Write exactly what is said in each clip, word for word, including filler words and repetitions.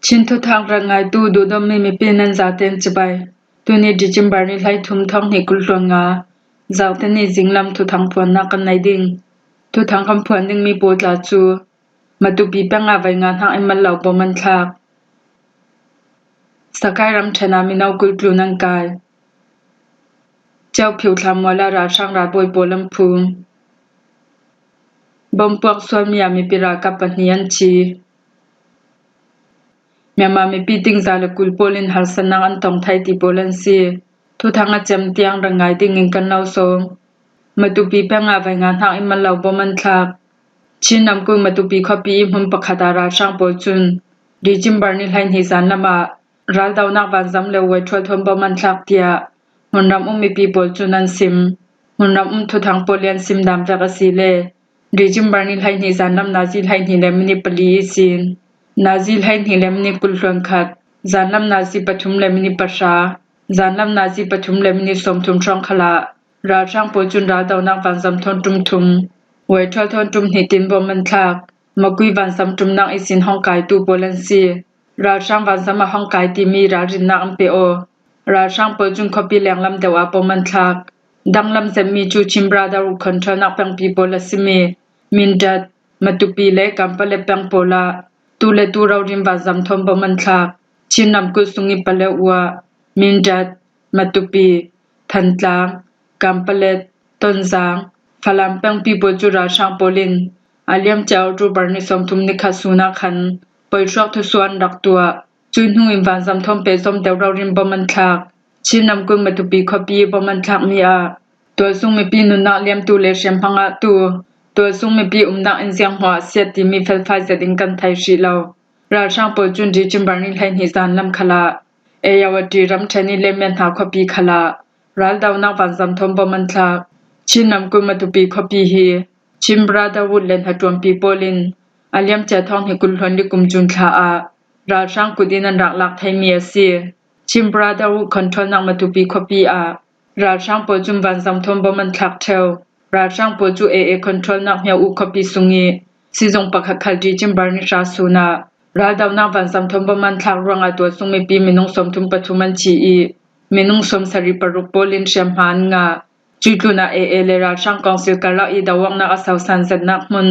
Chin thuthang rak ngaitu duhdawtmi mipi nan zaten cibai. Tuni December ni hleithum thawng hnih kul hluan nga, Zaute ni zinglam thuthang phuannak kan nei ding. Thuthang kan phuan dingmi pawl tla cu Matupi peng ah vei nga hnak in mal lo bom an thlak. Sakai ramṭhen ah mino kul tlu nan kai. Ceuphio thla mual ah ralhrang ralbawi pawl an phum. Bom puak sualmi ah mipi ralkap pahnih an thi. Myanmar mipi tingza le kul pawl in harsatnak an tong thai ti pawl an si. Thuthang a cem tiang rak ngai dingin kan lo sawm. Matupi peng ah vei nga hnak in mal lo bom an thlak. Chin ramkulh Matupi khuapi i hmun pakhat ah ralhrang pawl cun December ni hleihnih zanlam ah raldonak vanzam le uaithual thawn bom an thlak tiah hmunram um mipi pawl cun an sim. Hmunram um thuthang pawl i an sim dan vek a si le December ni hleihnih zanlam nazi hleihnih le minit pali ihsin nazi hleihnih le minit kul hluan khat, zanlam nazi pathum le minit pahra, zanlam nazi pathum le minit sawmthum hrawng khal ah ralhrang pawl cun raldonak vanzam thawn ṭum thum, uaithual thawn ṭum hnih tin bom an thlak. Makui vanzam ṭumnak ihsin hong kaitu pawl an si. Ralhrang vanzam ah hong kai timi ralrinnak an pe aw. Ralhrang pawl cun khuapi lenglam deuh ah bom an thlak. Danglam zetmi cu Chin Brotherhood controlnak pengpi pawl a simi Mindat, Matupi le Kanpalet peng pawl ah tu le tu rori in vanzam thawn bom an thlak. Chin ramkulh sung i Paletwa, Mindat, Matupi, Thantlang, Kanpalet, Tonzang, Falam pengpi pawl cu ralhrang pawl in a liamcia October ni sawmthum ni khat sun ah khan poihruak thusuah an rak tuah. Cui hnu in vanzam thawn pehzom deuh rori in bom an thlak. Chin ramkulh Matupi khuapi i bom an thlakmi ah tualsung mipi nunnak liamtu le hriamhma ngahtu, tualsung mipi umnak in zianghmuah a siat timi felfai zet in kan thei hrih lo. Ralhrang pawl cun December ni hleihnih zanlam khal ah Ayeyarwady ramṭhen i Lemyan hna khuapi khal ah raldonak vanzam thawn bom an thlak. Chin ramkulh Matupi khuapi hi Chin Brotherhood le hnaṭuanpi pawl in a liamcia thawng hnih kul hluan li kum June thla ah ralhrang kut in an rak lak theimi a si. Chin Brotherhood controlnak Matupi khuapi ah ralhrang pawl cun vanzam thawn bom an thlak ṭheo. Ralhrang pawl cu A A controlnak Hmyo U khuapi sung i sizung pakhat khal December ni hra sun ah raldonak vanzam thawn bom an thlak ruangah tualsung mipi minung sawmthum pathum an thi i minung sawmsarih paruk pawl in hriamhma an ngah. Cuih tlunah A A le ralhrang kawngsil karlak i doawknak a sausan zetnak hmun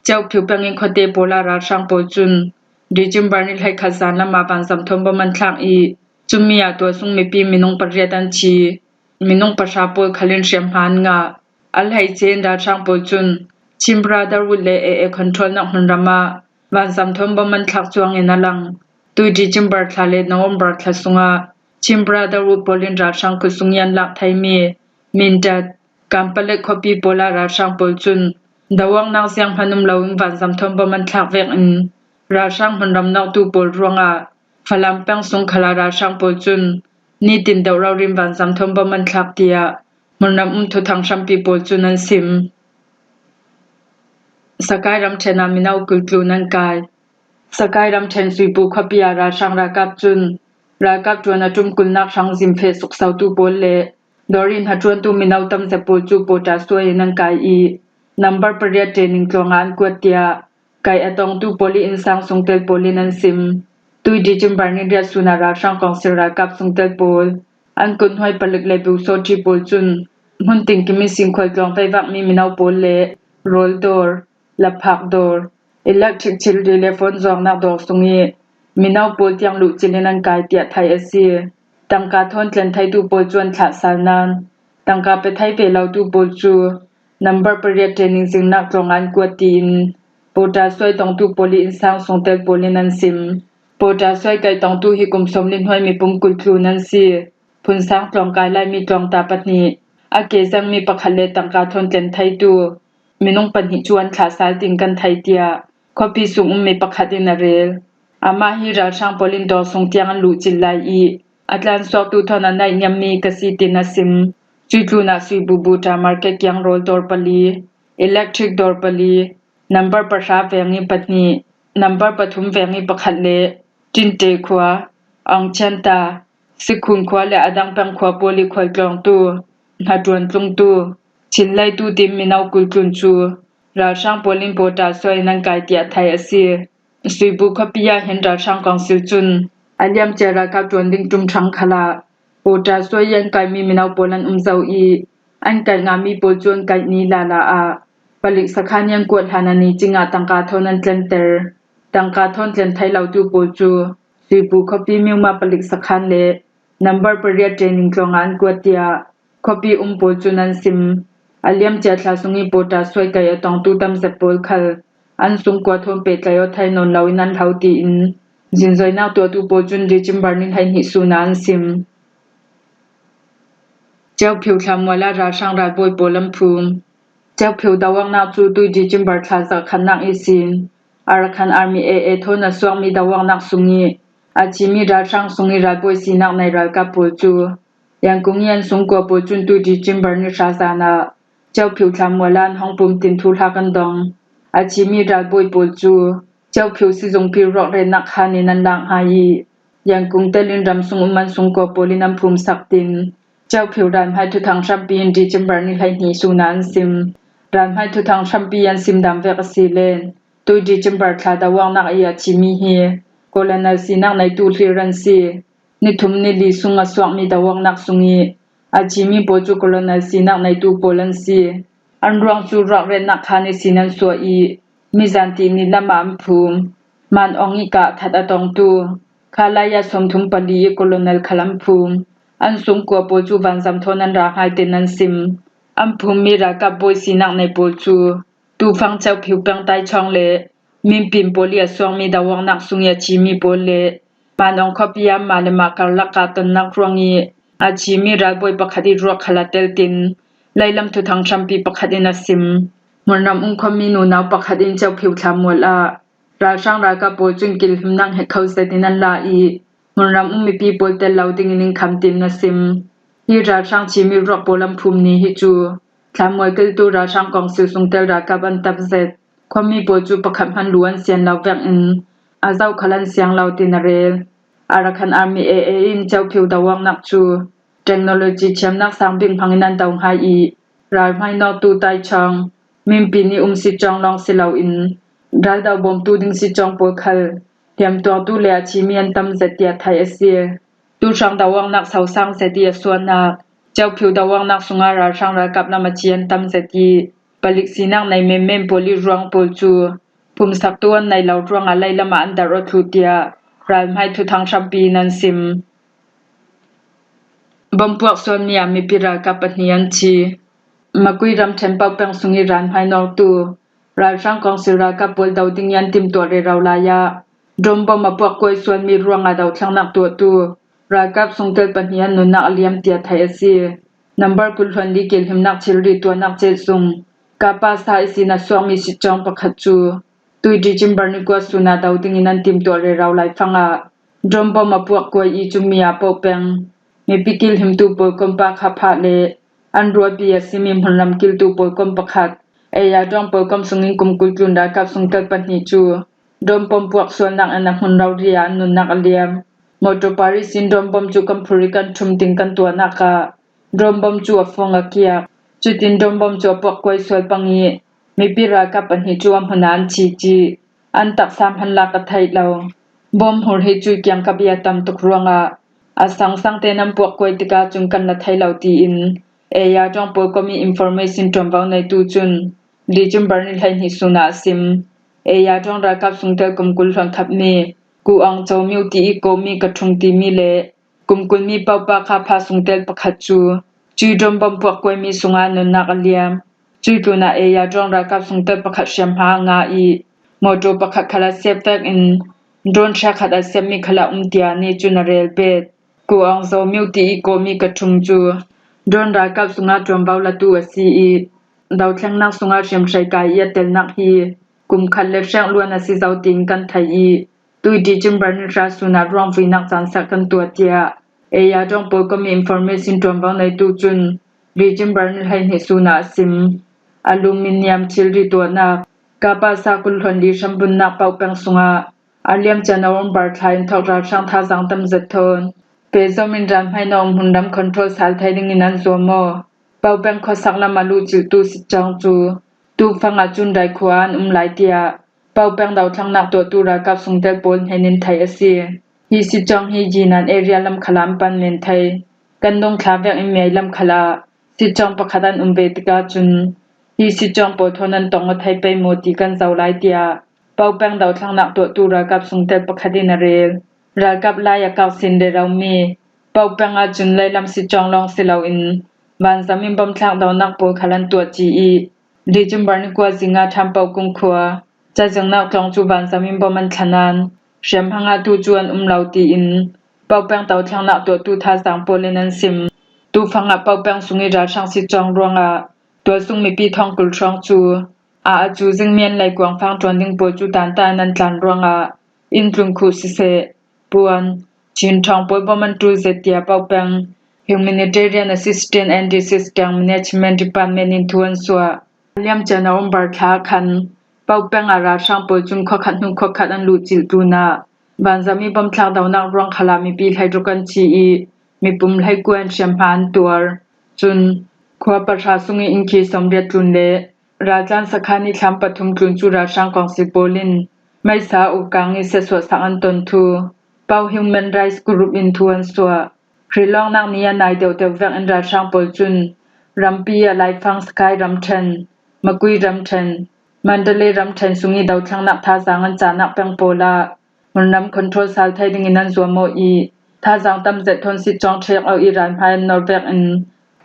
Ceuphio peng i khuate pawl ah ralhrang pawl cun December ni hleikhat zanlam ah vanzam thawn bom an thlak i cumi ah tualsung mipi minung pariat an thi. Minung pahra pawl khal in hriamhma an ngah. A hleice in ralhrang pawl cun Chin Brotherhood le A A controlnak hmunram ah vanzam thawn bom an thlak cuang in a lang. Tui December thla le November thla sungah Chin Brotherhood pawl in ralhrang kut sung i an lak theimi Mindat, Kanpalet khuapi pawl ah ralhrang pawl cun doawknak zianghman um loin vanzam thawn bom an thlak vekin ralhrang hmunram nawktu pawl ruangah Falam peng sung khal ah ralhrang pawl cun nitin deuh rori in vanzam thawn bom an thlak tiah hmunram um thuthang hrampi pawl cun an sim. Sakai ramṭhen ah mino kul tlu nan kai. Sakai ramṭhen Suipu khuapi ah ralhrang ralkap cun ralkap ṭuan a ṭum kulnak hrang zin feh suksotu pawl le dawr i hnaṭuantu mino tam zet pawl cu pawṭa suai in an kai i number pariat training tlawng ah an kuat tiah kaih a tongtu pawl i innsang sungtel pawl in an sim. Tui December ni riat sun ah ralhrang kawngsil ralkap sungtel pawl an kut hnuai palik le bu sawṭhi pawl cun hmun tingkim ihsin khualtlawng veivakmi mino pawl le rawl dawr, laphak dawr, electric thilri le phone zuaknak dawr sung i mino pawl tiang luhcil in an kai tiah theih a si. Tangka thawn tlen theitu pawl cu an thlah sal nain tangka pe thei ve lotu pawl cu number pariat training zingnak tlawng an kuat tiin pawṭa suai tongtu pawl i innsang sungtel pawl in an sim. Pawṭa suai kaih tongtu hi kum sawmli hnuai mipum kul tlu nan si. Phunsang tlawng kai laimi tlawngta pahnih, a ke zengmi pakhat le tangka thawn tlen theitu minung pahnih cu an thlah sal tiin kan thei tiah khuapi sung ummi pakhat in a rel. Amah hi ralhrang pawl in dawr sung tiang an luhcil lai i a tlansuaktu thawn a naihniammi ka si tiin a sim. Cuih tlunah Suibu Buta Market kiang rawl dawr pali, electric dawr pali, number pahra veng i pahnih, number pathum veng i pakhat le Tinte khua, Aung Chanta, Sikhun khua le a dang peng khua pawl i khualtlawngtu, hnaṭuan tlungtu, thinleitu tiin mino kul tlun cu ralhrang pawl in pawṭa suai in an kai tiah theih a si. Suibu khuapi ah hin ralhrang kawngsil cun a liamcia ralkap ṭuan ding ṭum ṭhang khal ah pawṭa suai i an kaihmi mino pawl an um zo i, an kaih ngami pawl cu an kaih ni lala ah palik sakhan i an kuat hlan a ni cingah tangka thawn an tlenter. Tangka thawn tlen thei lotu pawl cu Suibu khuapi Miuma palik sakhan le nambar pariat training tlawng ah an kuat, tiah khuapi um pawl cun an sim. A liamcia thla sung i pawṭa suai kaih a tongtu tamzet pawl khal an sungkua thawn pehtlai aw thai nawn loin an hlo, tiin zingzoinak tuahtu pawl cun December ni hleihnih sun ah an sim. Ceuphio thlamual ah ralhrang ralbawi pawl an phum. Ceuphio doawknak cu tui December thla zarh khatnak ihsin Arakan Army A A thawn a suakmi doawknak sung i a cimi ralhrang sung i ralbawi sinak nei ralkap pawl cu Yangon i an sungkua pawl cun tui December ni hra zan ah Ceuphio thlamual ah an hong pum tin thuhla kan dong. A cimi ralbawi pawl cu Ceuphio sizungpi ruak retnak khaan in an lak hnga i, Yangon telin ram sung um an sungkua pawl in an phumsak tin Ceuphio ralhmai thuthang hrampi in December ni hleihnih sun ah an sim. Ralhmai thuthang hrampi an sim dan vek a si len, tui December thla doawknak i a cimi hi colonel sinak neitu hlir an si. Ni thum ni li sung a suakmi doawknak sung i a cimi pawl cu colonel sinak neitu pawl an si. An ruang cu ruak retnak khaan ihsin an suah i, mizan tih ni lam ah an phum. Man Aung i kah that a tongtu khalai ah sawmthum pali i colonel khal an phum. An sungkua pawl cu vanzam thawn an ra hngai tin an sim. An phummi ralkap bawi sinak nei pawl cu Tufang Ceuphio peng Taichawng le Minpin pawl i a suakmi doawknak sung i a cimi pawl le Man Aung khuapi ah mah le mah karlak ah tonnak ruang i a cimi ralbawi pakhat i ruak khal a tel tin leilam thuthang hrampi pakhat in a sim. Hmunram um khuami nunau pakhat in Ceuphio thlamual ah ralhrang ralkap pawl cun kilhimnak hngilh kho zetin an la i, hmunram um mipi pawl tel lo dingin in kham tin a sim. Hi ralhrang cimi ruak pawl an phum ni hi cu thlamual kiltu ralhrang kawngsil sungtel ralkap an tam zet. Khuami pawl cu pakhat hmanh lu an sian lo vekin a zoh khal an siang lo tin a rel. Arakan Army A A in Ceuphio doawknak cu technology thiamnak sang bik hmangin an do hngai i, ralhmai nawktu Taichawng, Minpin i um sitcawng lawng si loin raldo bawmtu ding sitcawng pawl khal hliamtuaktu le a cimi an tam zet tiah theih a si. Tuhrang doawknak sosang zet i a suahnak, Ceuphio doawknak sungah ralhrang ralkap lam a ci an tam zet i, palik sinak nei menmen pawl i ruang pawl cu phumsaktu an nei lo ruangah leilam ah an darh aw thluh tiah ralhmai thuthang hrampi in an sim. Bompuak sualmi ah mipi ralkap pahnih an thi. Makui ramṭhen paupeng sung i ralhmai nawktu ralhrang kawngsil ralkap pawl do ding i an timtuah rero lai ah drone bom a puakkuai sualmi ruangah dothlennak tuahtu ralkap sungtel pahnih an nunnak a liam tiah theih a si. Nambar kul hluan li kilhimnak thilri tuahnak ceh sung Kapasa ihsin a suakmi sitcawng pakhat cu tui December ni kua sun ah do dingin an timtuah rero lai fangah drone bom a puakkuai i cumi ah paupeng mipi kilhimtu pawlkom Pa Kha Pha le an rualpi a simi hmunram kiltu pawlkom pakhat, Eya Dawng pawlkom sungin kum kul tlun ralkap sungtel pahnih cu drone bom puak sualnak in a hmun rori ah an nunnak a liam. Motor parisin drone bom cu kan phuri kan ṭhum ding kan tuahnak ah drone bom cu a fung a kiak. Cutin drone bom cu a puakkuai sual pang i mipi ralkap pahnih cu a hmun ah an thi cih an taksa hman lak a theih lo. Bom hmur hi cui kiangkap i a tam tuk ruangah a sangsang tein an puakkuai tikah cun kan la thei lo, tiin Eya Dawng pawlkom i information ṭuanvo neitu cun December ni hleihnih sun ah a sim. Eya Dawng ralkap sungtel kum kul hluan khatmi Ku Aung Zo Myo ti i kawhmi Ka Ṭhung timi le kum kulmi Paupa Kha Pha sungtel pakhat cu cui drone bom puakkuaimi sungah nunnak a liam. Cui tlunah Eya Dawng ralkap sungtel pakhat hriamhma a ngah i motor pakhat khal a siat vekin drone hriakhat a siatmi khal a um tiah nih cun a rel bet. Ku Aung Zo Myo ti i kawhmi Ka Ṭhung cu drone ralkap sungah ṭuanvo latu a si i dothlennak sungah hriamhrei kai i a telnak hi kum khat le hreng luan a si zo tiin kan theih i tui December ni hra sun ah ruangvuinak caan sak kan tuah tiah Eya Dawng pawlkom i information ṭuanvo neitu cun December ni hleihnih sun ah a sim. Aluminium thilri tuahnak Kapasa kul hluan li hrambunnak paupeng sungah a liamcia November thla in thawk ralhrang thazaang tam zet thawn pehzom in ralhmai nawk hmunram control sal thei dingin an zuam aw. Paupeng khuasak lam a luhcilhtu sitcawng cu tufang ah cun Dai khua ah an um lai tiah Paupeng dothlannak tuahtu ralkap sungtel pawl hnenin theih a si. Hi sitcawng hi Yinan area lam khalah an pan men thei. Kan dong thla vek in Mei lam khalah sitcawng pakhat an um ve tikah cun hi sitcawng pawl thawn an tong aw thei pei maw ti kan zoh lai, tiah Paupeng dothlannak tuahtu ralkap sungtel pakhat in a rel. Ralkap lai a kak sin rero mi Paupeng ahcun leilam sitcawng lawng si loin vanzam in bomthlak dohnak pawl khal an tuah ci i, December ni kua zinga Thampaukung khua cazirnak tlawng cu vanzam in bom an thla nain hriamhma ngahtu cu an um lo, tiin Paupeng dothlannak tuahtu thazaang pawl in an sim. Tufang ah Paupeng sung i ralhrang sitcawng ruangah tualsung mipi thawng kul hrawng cu a a cu zingmi an lei kuangfang ṭuan ding pawl cu tanta in an tlan ruangah inn tlun khuh siseh, puan, chin ṭhawng pawl bom an ṭul zet, tiah Paupeng Humanitarian Assistance and Disaster Management Department in thu an suah. Liamcia November thla ah khan Paupeng ah ralhrang pawl cun khuakhat hnu khuakhat an luhcilh tlunah vanzam i bomthlak dohnak ruang khalah mipi hleiruk an thi i mipum hleikua in hriamhma an tuar. Cun khua pahra sung i inn khi sawmriat tlun le raltlan sakhan i thlam pathum tlun cu ralhrang kawngsil pawl in meisa a urkang i siasuahsak an ton thu Pau Human Rights Group in thu an suah. Hrilawngnak ni a nai deuhdeuh vek in ralhrang pawl cun rampi ah Laifang Sakai ramṭhen, Makui ramṭhen, Mandalay ramṭhen sung i dothlannak thazaang an cahnak peng pawl ah hmunram control sal thei dingin an zuam aw i, thazaang tam zet thawn sitcawng ṭhek aw i ralhmai an nor vek in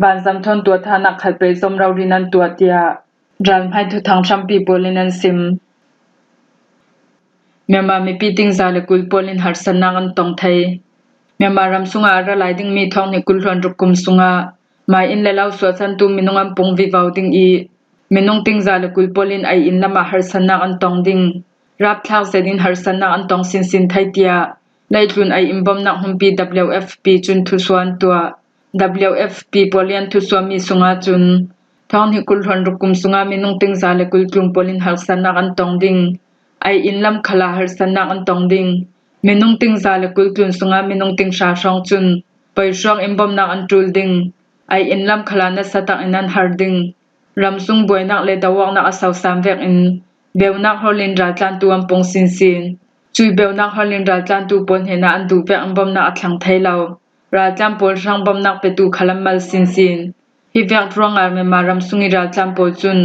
vanzam thawn tuahthahnak khat pei zom rori in an tuah, tiah ralhmai thuthang hrampi pawl in an sim. Myanmar mipi tingza le kul pawl in harsatnak an tong thei. Myanmar ram sungah a ra lai dingmi thawng hnih kul hluan ruk kum sungah mai inn le lo suahsantu minung an pung vivo ding i, minung tingza le kul pawl in ei inn lamah harsatnak an tong ding. Rapthlak zet in harsatnak an tong sinsin thei, tiah leitlun ei inn bomnak hmunpi W F P cun thusuah an tuah. W F P pawl i an thusuahmi sungah cun thawng hnih kul hluan ruk kum sungah minung tingza le kul tlun pawl in harsatnak an tong ding. Ei inn lam khalah harsatnak an tong ding. Minung tingza le kul tlun sungah minung ting hra hrawng cun poihruang in bomnak an ṭul ding. Ei inn lam khalah nasa tak in an har ding. Ramsung buainak le doawknak a sosam vekin beunak hol in raltlantu an pung sinsin. Cui beunak hol in raltlantu pawl hnenah an duh vekin bomnak a thlang thei lo. Raltlan pawl hrang bomnak petu khal an mal sinsin. Hi vek ruangah Myanmar ramsung i raltlan pawl cun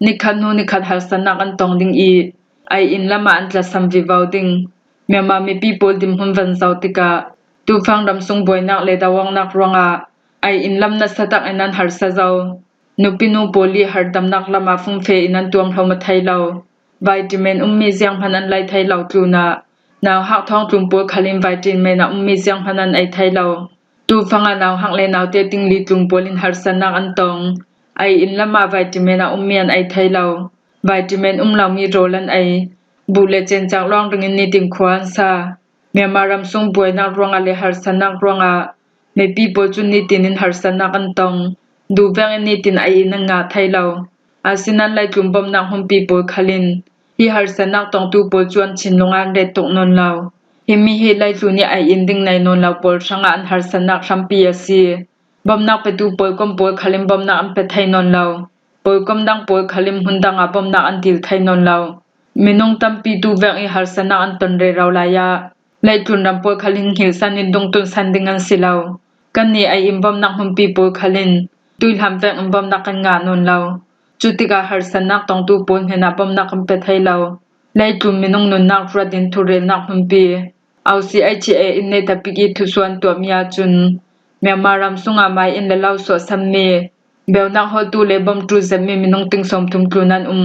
nikhat hnu nikhat harsatnak an tong ding i, ei inn lamah an tlasam vivo ding. Myanmar mipi pawl dinhmun van zoh tikah tufang ramsung buainak le doawknak ruangah ei inn lam nasa tak in an harsa zo. Nupinu pawl i hardamnak lamah fumfe in an tuam hloma thei lo. Vitamin ummi zianghman an lei thei lo tlunah nauhak thawngtlun pawl khal in vitamin a ummi zianghman an ei thei lo. Tufangah nauhak le naute tingli tlun pawl in harsatnak an tong. Ei inn lamah vitamin a ummi an ei thei lo. Vitamin um lomi rawl an ei. Buh le cencak lawng ringin nitin khua an sa. Myanmar ramsung buainak ruangah le harsatnak ruangah mipi pawl cun nitin in harsatnak an tong. Duh vekin nitin ei inn an ngah thei lo. Asinan leitlun bomnak hmunpi pawl khal in hi harsatnak tongtu pawl cu an thinlung ah an ret tuk nawn lo. Himi hi leitlun i ei inn ding nei nawn lo pawl hrangah an harsatnak hrampi a si. Bomnak petu pawl kom pawl khal in bomnak an pe thei nawn lo. Pawl kom dang pawl khal in hmun dangah bomnak an dil thei nawn lo. Minung tampi tu vek i harsatnak an ton rero lai ah leitlun ram pawl khal in hngilhsan in dungtunsan ding an si lo. Kannih ei inn bomnak hmunpi pawl khal in tuihlam vek in bomnak kan ngah nawn lo. Cutikah harsatnak tongtu pawl hnenah bomnak kan pe thei lo. Leitlun minung nunnak ruat in thurelnak hmunpi O C H A in netabik i thusuan tuahmi ahcun Myanmar ram sungah mai inn le lo suahsanmi beunak holtu le bom ṭul zetmi minung ting sawmthum tlun an um.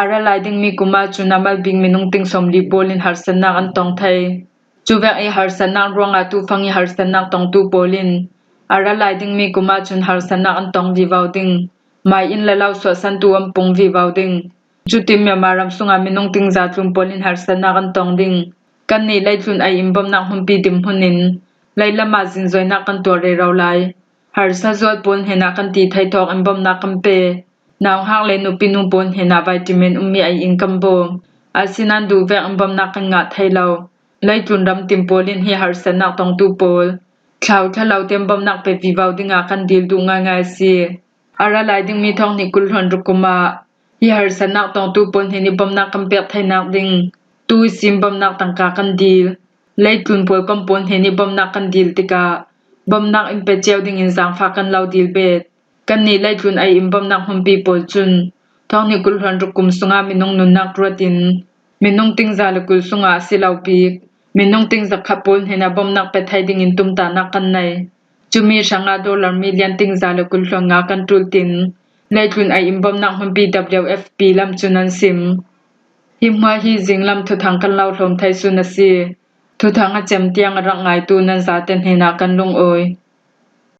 A ra lai dingmi kum ahcun a mal bik minung ting sawmli pawl in harsatnak an tong thei. Cuvek i harsatnak ruangah tufang i harsatnak tongtu pawl in a ra lai dingmi kum ahcun harsatnak an tong vivo ding. Mai inn le lo suahsantu an pung vivo ding. Cutin Myanmar ram sungah minung tingza tlun pawl in harsatnak an tong ding. Kannih leitlun ei inn bomnak hmunpi dinhmun in leilam ah zinzoinak kan tuah rero lai. Harsa zual pawl hnenah kan ti thei thawk in bomnak kan pe. Nauhak le nupinu pawl hnenah vitamin ummi ei inn kan bawm. Asinan duh vek in bomnak kan ngah thei lo. Leitlun ram tin pawl in hi harsatnak tongtu pawl thlauthla lo tein bomnak pe vivo dingah kan dil duh ngaingai a si. A ra lai dingmi thawng hnih kul hluan ruk kum ah Hi harsatnak tawngtu pawl hnen i bawmhnak kan pek theinak ding tu i sim bawmhnak tangka kan dil. Leitlun pawlkom pawl hnen i bawmhnak kan dil tikah bawmhnak in pe cio dingin zaangfah kan lo dil bet. Kannih leitlun ei in bawmhnak hmunpi pawl cun thawng hnih kul hluan ruk kum sungah minung nunnak ruat in minung tingza le kul sungah a si lo bik minung tingza khat pawl hnenah bawmhnak pe thei dingin tumtahnak kan nei. Cumi hrangah dollar million tingza le kul hluan nga kan ṭul tin leitlun ei in bawmhnak hmunpi W F P lam cu nan sim. Hi hmuah hi zinglam thuthang kan lo hlawm thei sun a si. Thuthang a cem tiang a rak ngaitu nan zate hnenah kan lungawi.